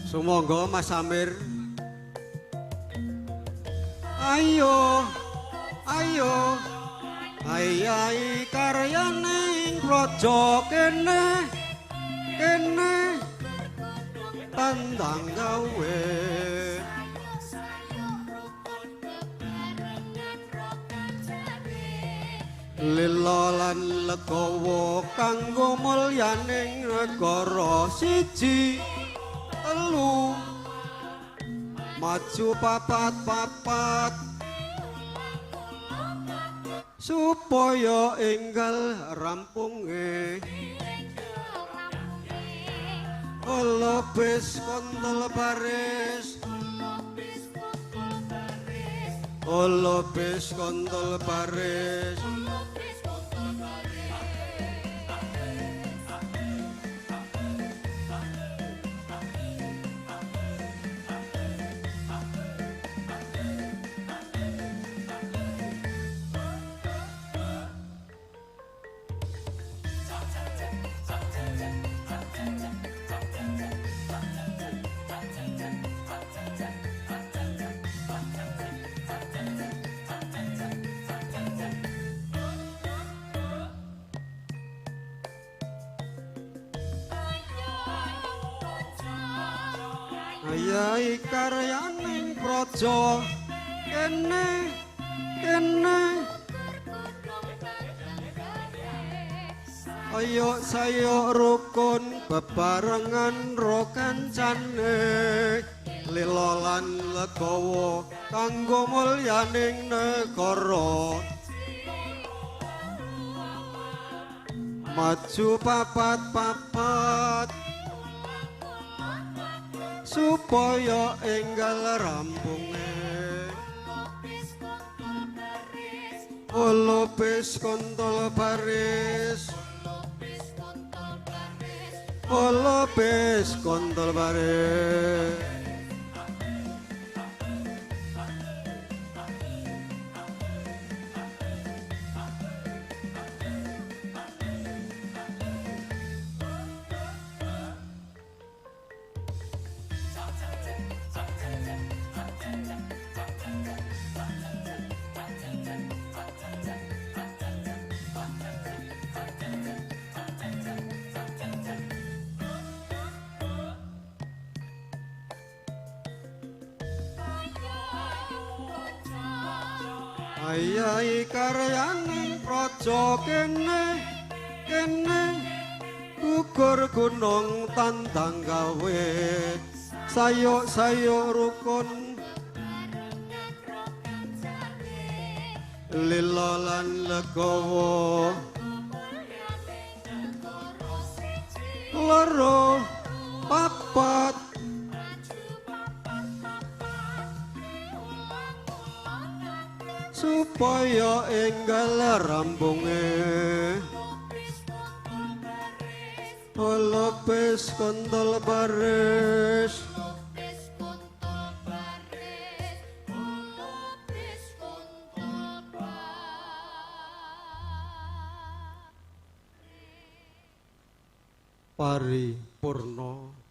Sumangga Mas Amir. Ayo, ayo, ayahi karyaning praja kene, kene tandang gawe. Lila lan legawa kanggo mulyaning negara siji telu maju papat papat supaya enggal rampunge. Olobis kontol baris, olobis kontol baris. Ayahi karyaning praja kene kene. Ayo sayo rukun bebarengan ro kancane, lila lan legawa kanggo mulyaning negara. Maju papat papat supaya enggal rampunge. Olobis kontol baris, olobis kontol baris. Ayahi karyaning praja kene kene gugur gunung tandang gawe, sayuk-sayuk rukun lila lan legawa. Loro papat supaya enggal rampunge. Olobis kontol baris, paripurna.